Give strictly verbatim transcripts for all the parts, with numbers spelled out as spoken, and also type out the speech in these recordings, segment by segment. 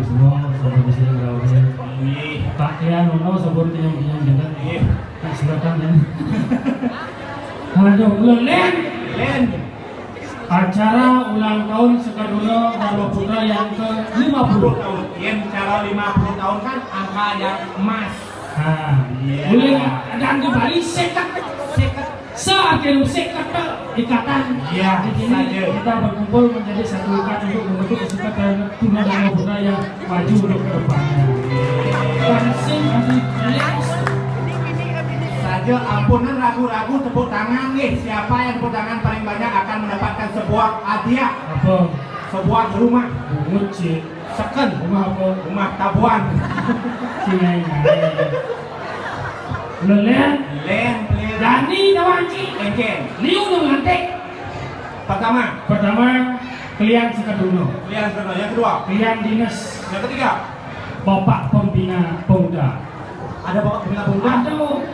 Semua, sama di sini, Raul. Nggih. Pak Kian, ono, sebut yang, yang dengar. Nggih. Nah, silakan, ya. Aduh, Len. Len. Acara ulang tahun Sekaduna Dharma Putra yang ke lima puluh. Lima puluh tahun. Yang cara lima puluh tahun kan angka yang emas. Nah, iya. Boleh nggak? Ada di Bali, seket. Seket. Seartinya seket ikatan. Iya, di sini saja. Kita berkumpul menjadi satu ikat untuk membentuk Sekaduna Dharma Putra yang maju untuk ke depannya. Saja ampunan ragu-ragu tepuk tangan nih. Siapa yang tepuk tangan paling banyak akan mendapatkan sebuah hadiah. Apa? Sebuah rumah. Bungut sih. Seken. Rumah apa? Rumah tabuan. Sini aja. Lelen. Len, len. Dani kawan cik. Engken. Liu dong nanti. Pertama. Pertama, kalian Sekaduna. Kalian Sekaduna. Yang kedua. Kalian dinas. Yang ketiga. Bapak Pembina Pemuda. Ada Bapak Pembina Pemuda? Ada.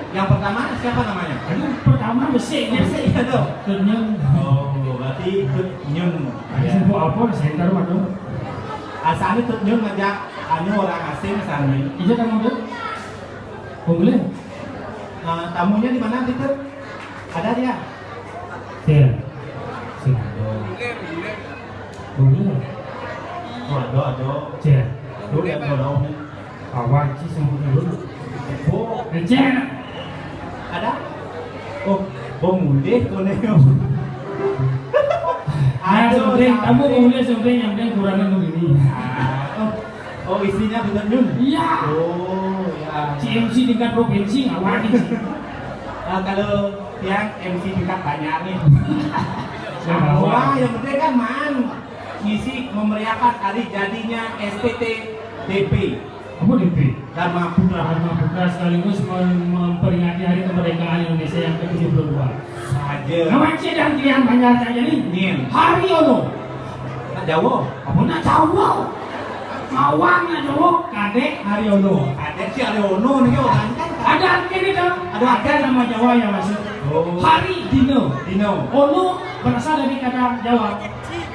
Yang pertama siapa namanya? Aduh, pertama besik. Besik, ya, tuh. Kenyang. Oh, berarti Tut Nyun. Ada sebut apa? Center mana? Asalnya Tut Nyun ngajak anu orang asing sana. Iya, kamu tuh. Boleh. Nah, tamunya di mana, Tut? Ada dia? Iya. Sini. Boleh. Oh, ada, ada. Iya. Tuh, lihat, ada. Awan sih semua dulu. Oh. Ada? Oh, oh, mulih kono. Nah, aduh, sampai kamu mulih sampai yang kurangan begini. Oh, oh, isinya bener, Yun? Iya. Oh, ya. C M C tingkat provinsi, ngawan sih. Ah, kalau yang M C tingkat banyak nih. Ya, wah, yang penting kan man ngisi memeriahkan hari jadinya S T T D P. Apa D P? Dharma Putra. Dharma Putra sekaligus mem- memperingati Hari Kemerdekaan Indonesia yang ke tujuh puluh dua. Saja. Nah, Cik, dan Tian Banjar saja nih. Nin. Hari Ono. Nak Jawa. Apa nak Jawa? Mawang nak Jawa, Kadek Hari Ono. Kadek si Hari Ono nih orang kan. Ada artinya nih, Kang. Ada artinya. Ada nama Jawa yang masuk. Oh. Hari Dino. Dino. Ono berasal dari kata Jawa.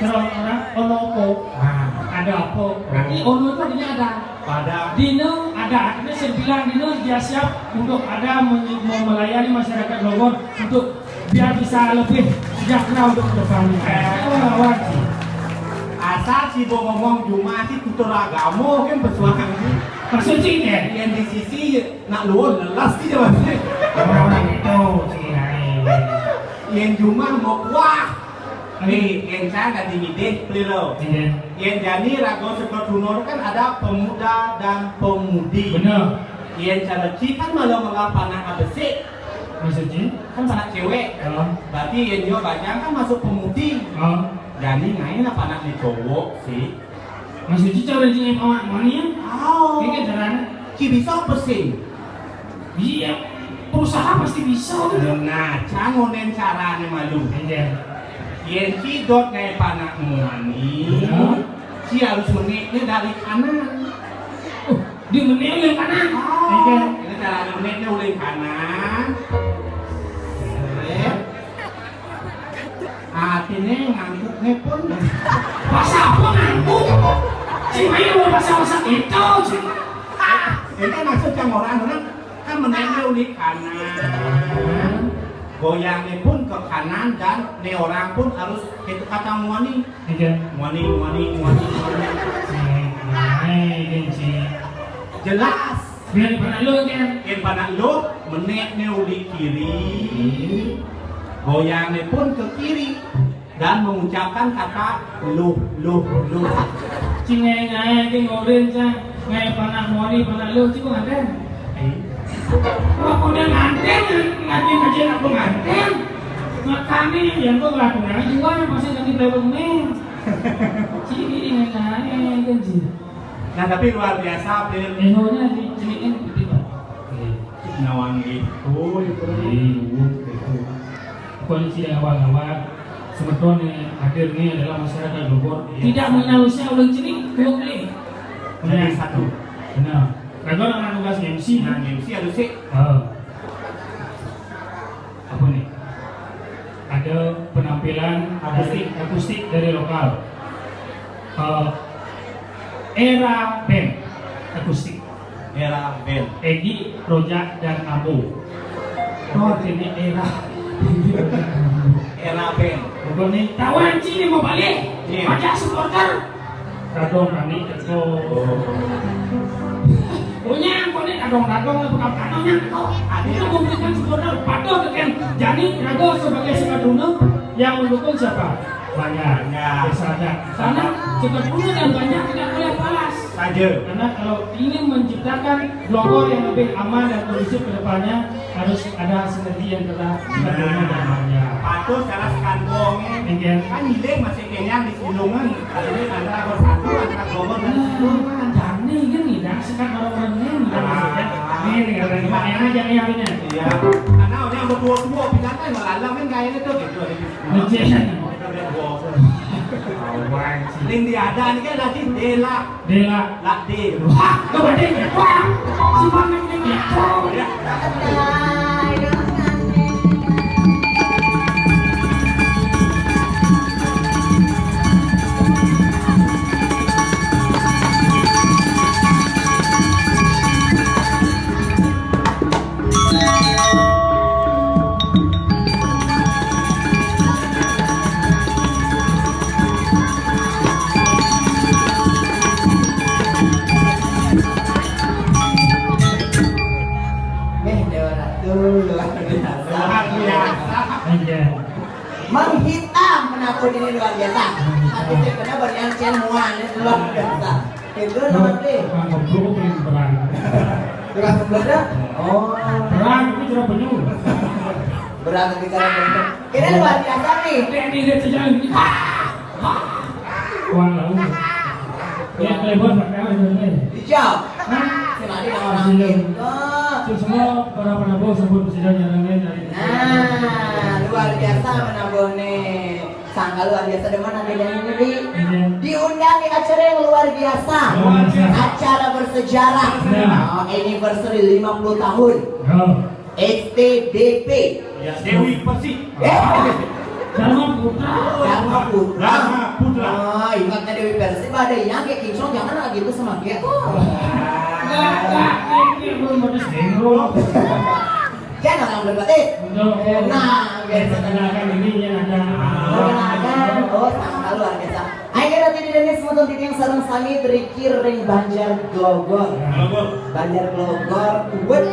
Kalau orang Ono apa? Ah. Ada apa? Berarti Ono itu artinya ada. Pada dino ada, artinya sembilan dino dia siap untuk ada menye- melayani masyarakat Bogor untuk biar bisa lebih sejahtera untuk kedepannya. Eh. Itu lawan sih. Asal si Bo ngomong Jumat sih tutur agama kan perjuangan sih. Maksud sih ya? Yang di sisi nak luar lelas sih jawabnya. Orang-orang itu sih lain. Yang Jumat mau kuah. Nih, yang saya nggak dimidih, pelilo. Iya. Yang jani rago Sekaduna kan ada pemuda dan pemudi. Benar. Yang cara ci kan malah malah panak abesik. Maksudnya? Kan panak cewek. Heeh. Berarti yang juga bajang kan masuk pemudi. Heeh. Jani ngain lah panak ni cowok sih. Maksudnya cara ci awak mani ya? Oh. Ini kan caranya. Ci bisa apa sih? Iya, berusaha pasti bisa gitu. Nah, cangonen caranya malu. Iya. Yen ci dot ngai panak muani, iya, ci harus meneknya dari kanan. Oh, dia menek oleh kanan. Oh, iya. Ini cara meneknya oleh kanan. Seret. Artinya ngangguknya pun. Bahasa apa ngangguk? Si main mau bahasa-bahasa itu sih. Ah, ini maksud yang orang-orang kan meneknya oleh kanan. Goyangnya pun ke kanan dan ne orang pun harus itu kata muani. Iya. Muani, muani, muani, muani. Nah, ini sih. Jelas. Biar pada lu kan. Yang pada lu meneknya di kiri. Goyangnya pun ke kiri dan mengucapkan kata luh, luh, luh. Cingai ngai ke ngorin cang. Ngai panak moni panak lu cing ada. Eh. Wah, udah nganten, nganten aja nak penganten. Makanya yang gua ngelakuin juga yang pasti nanti belum nih. Cing ini ngai kan sih. Nah, tapi luar biasa, Pil. Ehonya di cilikin gitu, Pak. Oke. Nawang itu, itu. Iya, itu. Kondisi awal-awal semeton yang hadir ini adalah masyarakat Bogor. Iya. Tidak mengenal usia ulun sini, belum nih. Jadi satu. Benar. Lagu nama tugas M C. Nah, M C harus sih. Oh. Apa nih? Ada penampilan akustik, dari, akustik dari lokal. Eh, Era Band akustik. Era Band. Egi, Roja, dan Ambo. Oh, ini Era. Era Band. Pokoknya tahu anjing ini mau balik. Iya. Aja supporter. Radong kami teko. Punya kone radong-radong lah, bukan radongnya teko. Kita memberikan supporter patuh dengan Jani Rago sebagai Sukadruna yang mendukung siapa? Banyak. Banyak. Bisa ada. Karena Sukadruna dan Banjar tidak boleh palas. Saja. Karena kalau ingin menciptakan Glogor yang lebih aman dan kondusif ke depannya, harus ada sinergi antara Sukadruna dan Banjar. Patuh salah sekantongnya. Iya. Kan hilang masih kenyang di Sindungan. Ini antara bersatu antara Glogor dan Sindungan. Jani kan tidak sekat orang-orang ini, tidak maksudnya. Ini nih, orang yang aja nih harinya. Iya. Karena orang yang berdua-dua, pindah kan malah kan kayaknya tuh gitu. Iya. Ini dia ada nih kan lagi Dela. Dela. Lah, Dela. Wah, coba deh. Wah, si Bang ini gitu. Ya. Meh, Dewa Ratu luar biasa. Luar biasa. Iya. Menghitam penakut ini luar biasa. Tapi saya kena berlian cian muan, ini luar biasa. Itu nama deh. Tukang ngebruk yang berani. Tukang ngebruk dah? Oh. Berani itu cara penyu. Berani bicara penyu. Ini luar biasa nih. Ini dia sejalan. Wah, lalu. Ya, kelebuan pakai apa sebenarnya? Hijau. Hah? Sing ade nang orang Presiden. Gitu. Sing semua para penabuh sebut presiden yang lain dari Nah, luar biasa penabuh nih. Sangka luar biasa demen ada yang ini, Bi. Iya. Diundang di acara yang luar biasa. Luar biasa. Acara bersejarah. Ya. Oh, anniversary lima puluh tahun. Ya. S T D P. Ya, Dewi Persik. Eh. Dharma Putra. Dharma Putra. Dharma Putra. Oh, ingat kan Dewi Persik, pada yang kayak kincong, jangan lagi itu sama dia tuh. Enggak, enggak, ini belum pada sendok. Jangan orang berdebat, eh. Betul. Nah, biasa. Perkenalkan, ini yang ada. Perkenalkan, oh, sama luar biasa. Ayo, kita tidak ada semua titiang sareng sami driki ring Banjar Glogor. Glogor. Banjar Glogor, Ubud.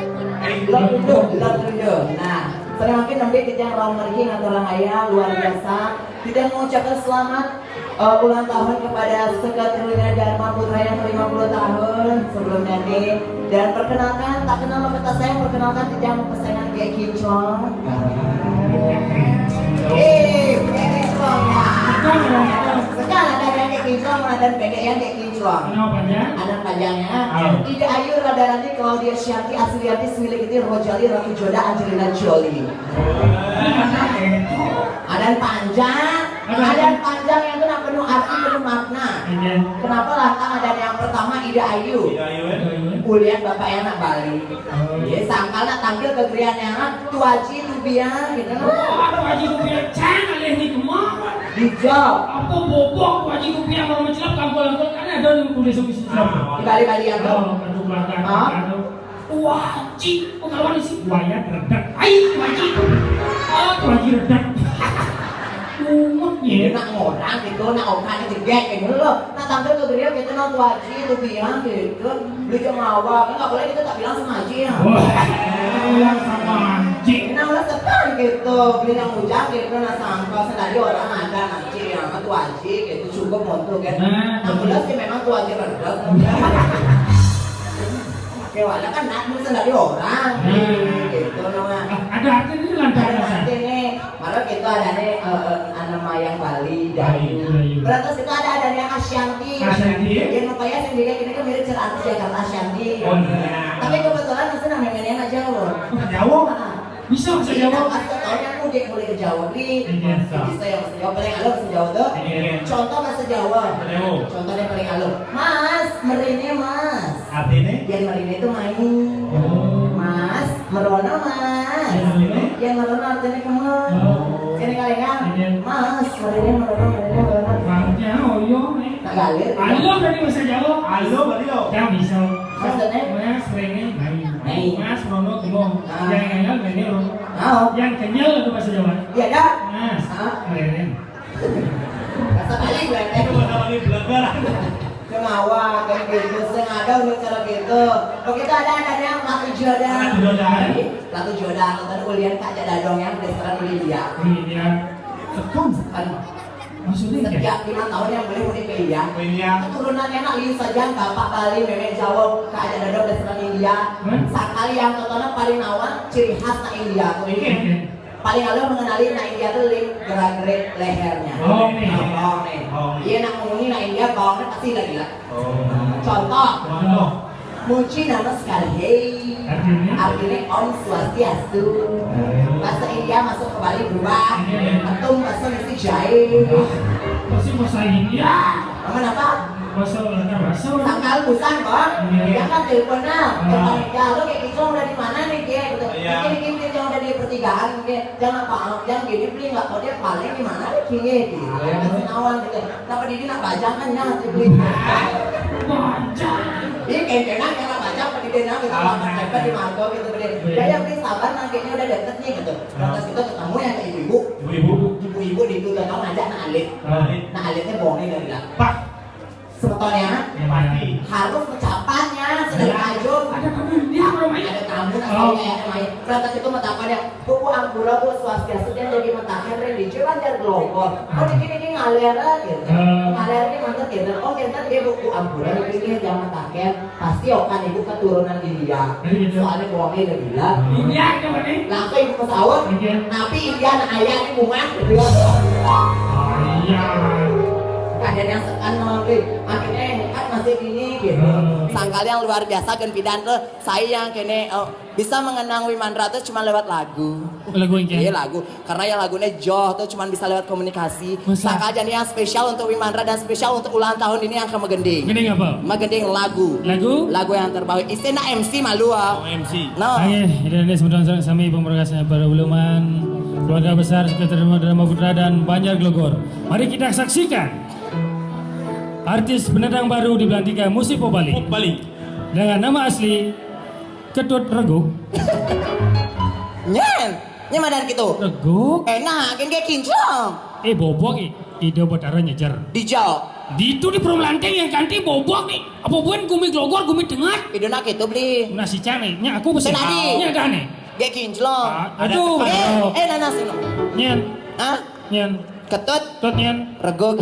Glogor, Glogor. Nah, sering makin nembe titiang rauh mriki ngaturang ayah luar biasa. Titiang mengucapkan selamat, eh, ulang tahun kepada Sukadruna Dharma Putra yang lima puluh tahun sebelumnya nih. Dan perkenalkan, tak kenal maka tak sayang, perkenalkan titiang pesengan kayak kinclong. Eh, kayak kinclong ya. Sekarang ada yang kayak kinclong, ada pendek yang kayak kinclong. Kenapa panjang? Ada panjangnya. Oh. Ida Ayu Radharani Claudia Shanti Asrianti Semilik itu Rojali Ratu Joda Angelina Jolie. Ini mana itu? Ada panjang, ada panjang yang itu nak penuh arti, penuh makna. Iya. Kenapa lantang ada yang pertama Ida Ayu? Ida Ayu, eh? Ulian bapak anak Bali. Oh. Iya, sangkal nak tampil ke grian yang Tu Aji, Tu Biang gitu. Oh, ada Aji, Tu Biang, cang alih nih kemana? Dijawab. Apa bobok Tu Aji, Tu Biang kalau mencelap kampung-kampung kan ada yang udah sungguh sih. Ah. Di Bali-Bali yang tuh. Oh, aduh, belakang. Ah? Aduh. Wajib, oh, kalau ada si buaya redak. Ai, wajib. Oh, wajib redak. Bungut ya. Nak ngorang gitu, nak okan jegek gitu loh. Nak tampil ke griya gitu, nang wajib, lu bilang gitu. Beli jam awal, kan nggak boleh kita tak bilang sama Aji ya. Wah, bilang sama Aji. Nah, udah sepan gitu, beli nang ujang gitu, nah sangka sendiri orang ada nanti yang tuh wajib gitu, cukup untuk kan. Nah, nah, betul. Udah sih memang tuh wajib redak. Oke, wala kan nak mun sendiri orang. Hmm. Gitu, nama. Ah, ada artinya ini lantaran. Ada artinya. Malah kita ada nih, eh, eh, anak mayang Bali, Bali, Dayu. Dayu. Berarti kita ada, ada nih Asyanti. Asyanti, ya? Yang rupanya sendiri ini kan mirip cerita artis Jakarta Asyanti. Oh, iya. Tapi kebetulan masih namanya anak Jawa. Anak Jawa? Ah. Bisa bahasa Jawa? Iya, pas ketahuan aku dia boleh ke Jawa, Bli. Iya, bisa. Bisa ya bahasa Jawa, paling halus bahasa Jawa tuh. Iya. Contoh bahasa Jawa. Ayo. Contoh yang paling halus. Mas, mrene, Mas. Artinya? Yang mrene itu main. Oh. Mas, merono, Mas. Yang mrene? Yang merono artinya kamu. Oh. Ini kali kan? Iya. Mas, mrene, merono, mrene, merono. Maksudnya, oh, iya. Nak galer. Halo berarti bahasa Jawa. Halo, berarti lo. Yang bisa. Maksudnya? Mas Rene, baik. Baik. Mas Rono, kemo. Ah. Yang kenyal, Rene, Rono. Ah. Yang kenyal itu bahasa Jawa. Iya, dah. Mas. Ah. Rene. Bahasa Bali, berarti. Itu bahasa Bali, Belanda. Kenapa? Kan gitu, sengaja untuk cara gitu. Begitu ada, ada yang Ratu Joda. Ratu Joda. Ratu Joda, nonton ulian Kak Jadadong yang restoran India. Iya. Sekan. Sekan. Maksudnya, setiap lima tahun yang boleh mudik ke India. Ke India. Keturunannya nak liu saja, bapak Bali, nenek Jawa, Kak Jadadong restoran India. Hmm? Sakali yang tontonan paling nawang, ciri khas nak India. Oke. Oke. Paling halus mengenali nak India tuh link gerak-gerik lehernya. Oh, nih. Nah, bawang nih. Oh, nih. Iya, nak ngomongin nak India, bawangnya pasti lagi lah. Oh. Contoh. Contoh. Muji nama sekali, hei. Artinya? Artinya Om Swastiastu. Oh. Bahasa India masuk ke Bali berubah. Iya. Ketum bahasa mesti jahit. Pasti bahasa India. Aman apa? Bahasa India, bahasa. Sangkal busan, Bang. Iya. Dia kan telepon, nah. Ah. Telepon India, lo kayak gitu udah di mana nih, Ge? Gitu. Iya. Mungkin, mungkin dia udah di pertigaan, Ge. Jangan apa, jangan gini, beli nggak tahu dia paling di mana, Ge, gitu. Iya. Kasih nawan, gitu. Kenapa di sini nak bajang kan, ya, sih, beli. Bajang. Ini kencengan, jangan bajang, apa di sini, gitu. Salah. Makan tempe di Margo, gitu, beli. Iya. Ya, yang penting sabar, nantinya udah deket nih, gitu. Nah. Terus kita ketemu yang kayak ibu-ibu. Ibu-ibu. Ibu-ibu di itu, udah tahu ngajak nak alit. Nah, alit. Nah, alitnya bohongnya dari bilang. Pak. Sebetulnya, ya, pasti. Harus ucapannya, sedang maju. Ada tamu, dia belum main. Ada tamu, nak. Oh. Saya ada main. Lantas itu mau tahu dia, Bu, Bu, ampura, Bu, swastiastu, dia jadi mentaken, Ren, di Jiran dan Gelogor. Oh, ini, ini ngalir aja. Hmm. Ngalir ini mantep, gitu. Oh, gitu, dia, Bu, Bu, ampura, ini dia jangan mentaken. Pasti okan ibu keturunan India. Iya, iya. Soalnya bohongnya udah bilang. Iya, coba nih. Langsung ibu pesawat. Iya. Tapi India nak ayah di rumah, gitu. Oh, iya. Kadang yang sekan, Bang, eh, akhirnya kan masih gini, gitu. Hmm. Sangkal yang luar biasa, kan pidan tuh, saya yang kene, eh, bisa mengenang Wimandra tuh cuma lewat lagu. Lagu yang kayak? Iya, lagu. Karena yang lagunya joh tuh cuman bisa lewat komunikasi. Masa? Sangkal aja nih yang spesial untuk Wimandra dan spesial untuk ulang tahun ini yang ke Megending. Gending apa? Megending lagu. Lagu? Lagu yang terbaik. Isena M C malu, ah. Oh, M C. No. Oke, ini, ini sebentar sami pemerkasnya para uleman, keluarga besar, Sekretariat Drama Putra dan Banjar Gelogor. Mari kita saksikan artis pendatang baru di Belantika Musik Pop Bali. Pop Bali. Dengan nama asli Ketut Reguk. Nyen, nyen madan gitu. Reguk. Enak, kan kayak kinclong. Eh, bobok, eh. Ida Batara nyejer. Dijau. Ditu di Perumlanteng yang ganti bobok nih. Apa buan gumi Gelogor, gumi Tengah? Ida nak gitu beli. Nasi cane, nya aku besi. Senadi. Nya dah nih. Kayak kinclong. Ah, aduh. Eh, eh, nanas ini. Nyen. Hah? Nyen. Ketut. Ketut, nyen. Reguk.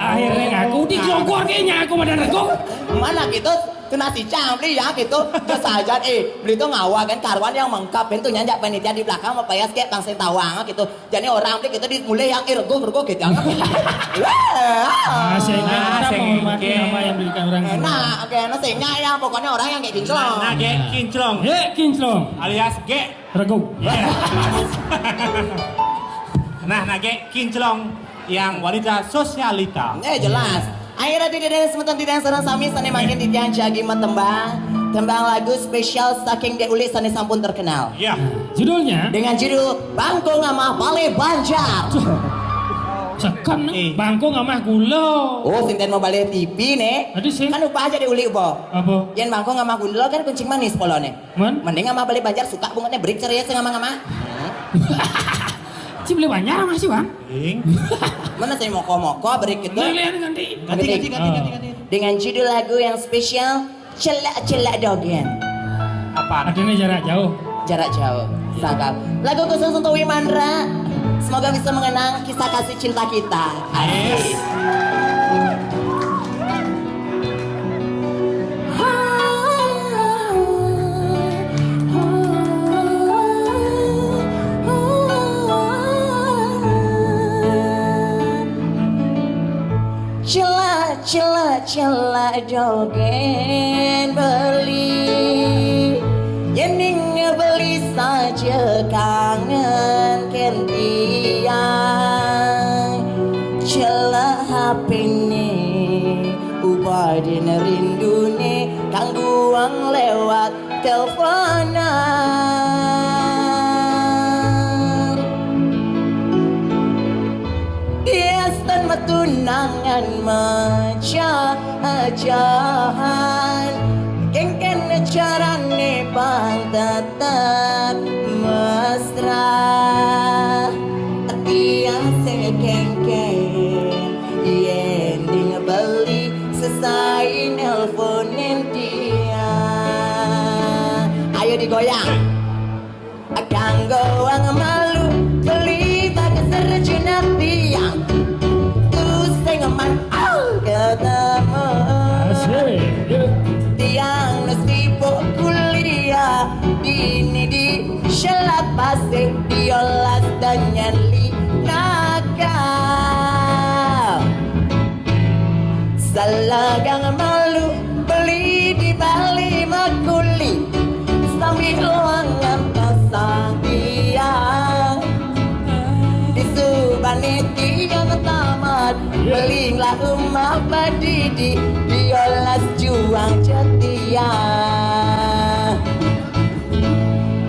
Akhirnya ngaku di Gelogor kayaknya aku pada reguk. Mana gitu? Kena si Cang beli ya gitu. Terus aja, eh, beli tuh ngawa kan karuan yang mengkap, pintunya jak panitia di belakang mau payas kayak bangsa tawang gitu. Jadi orang beli gitu di mulai yang, eh, reguk, reguk gitu. Ah, sehingga kita menghormati nama yang diberikan orang tua. Enak, oke, nah, sehingga ya pokoknya orang yang kayak kinclong. Nah, kayak kinclong. Kayak kinclong. Alias kayak Reguk. Nah, nage kinclong yang wanita sosialita. Eh, jelas. Akhirnya tidak ada semeton tidak sareng sami sane makin titiang jagi matembang. Tembang lagu spesial saking Dek Uli sane sampun terkenal. Ya. Judulnya? Dengan judul Bangko Ngamah Bale Banjar. Sekan, eh, Bangko Ngamah Gula. Oh, sinten mau bale T V nih. Aduh, sih. Kan upah aja Dek Uli, Bo. Apa? Yen Bangko Ngamah Gula kan kuncing manis polone. Mending sama beli Banjar suka bungatnya berik ceria sih sama-sama. Ci beli Banjar masih, Bang. Ing. Mana saya moko-moko berik gitu. Ganti, ganti, ganti, ganti. Dengan judul lagu yang spesial, Celak-Celak Dogen. Apa? Artinya jarak jauh. Jarak jauh. Sangkal. Lagu khusus untuk Wimandra. Semoga bisa mengenang kisah kasih cinta kita. Yes. Cela, cela, cela joget beli. Yening beli saja kangen kentiang. Cela H P-ne ubah dina rindune kang buang lewat teleponan. Stan matunangan majajahan, kengken carane pang tetep mesra. Tiang sing kengken, yen ding beli sesai nelponin dia. Ayo digoyang. Kanggo wong malu beli bageser jenak tiang. Tuh sing man au ketemu. Asik. Yuk. Tiang mesti pok kuliah dini di selat pasir diolas danyan li nakal. Selegang malu beli di Bali makuli. Sambil wangan pasang tiang. Di subani tiang tamat. Belinglah rumah padidi. Diolas juang jatiang.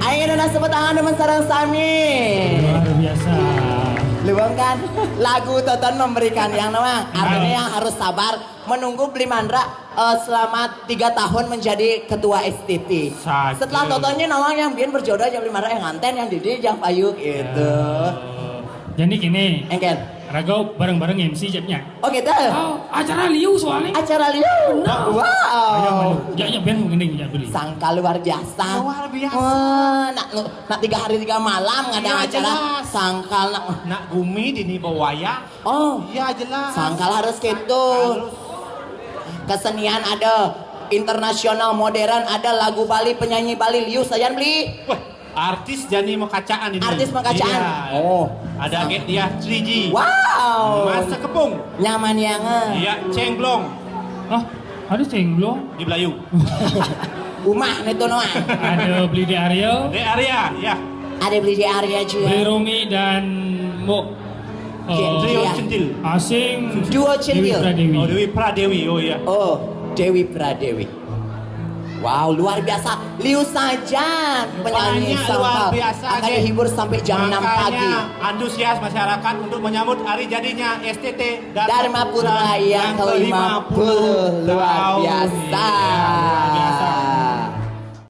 Ayo dona seput tangan teman sarang sami. Luar biasa. Luang kan lagu Toton memberikan yang nama artinya yang harus sabar menunggu Beli Mandra eh, selama tiga tahun menjadi ketua S T T. Saja. Setelah Totonnya nawang yang biar berjodoh yang Beli Mandra yang nganten yang didi yang payu gitu. Jadi gini, Engken. Rago bareng-bareng M C jawabnya. Oh gitu. Oh, acara liu soalnya. Acara liu. Wow. Ya, ya, ben mungkin ya beli. Sangka luar biasa. Luar biasa. Wah, nak nak tiga hari tiga malam ngadang Iya, acara jelas. sangkal nak. Nak gumi dini bawaya. Oh, Iya jelas. sangkal harus gitu. Harus. Kesenian ada, internasional modern ada, lagu Bali, penyanyi Bali, liu sajan beli. Wah, artis jani mau kacaan ini. Artis mau kacaan. Iya. Oh. Ada Gek Diah Triji. Wow. Mas Sekepung. Nyaman yang eh. Iya, Ceng Blong Oh, ada Ceng Blong. Di Belayu. Umah nih tuh Noah. Ada Beli De Arya. De Arya, ya. Ada Beli De Arya Beli juga. Romi dan Mbok. Iya, eh, Trio iya. Centil. Asing. Duo Centil. Dewi Pradewi. Oh, Dewi Pradewi. Oh, iya. Oh, Dewi Pradewi. Wow, luar biasa. Liu saja penyanyi Banyak luar sangkal biasa, akan Gek. dihibur sampai jam enam pagi. Makanya antusias masyarakat untuk menyambut hari jadinya S T T Dharma Putra yang kelima puluh. Luar tahun. Biasa. Iya, luar biasa.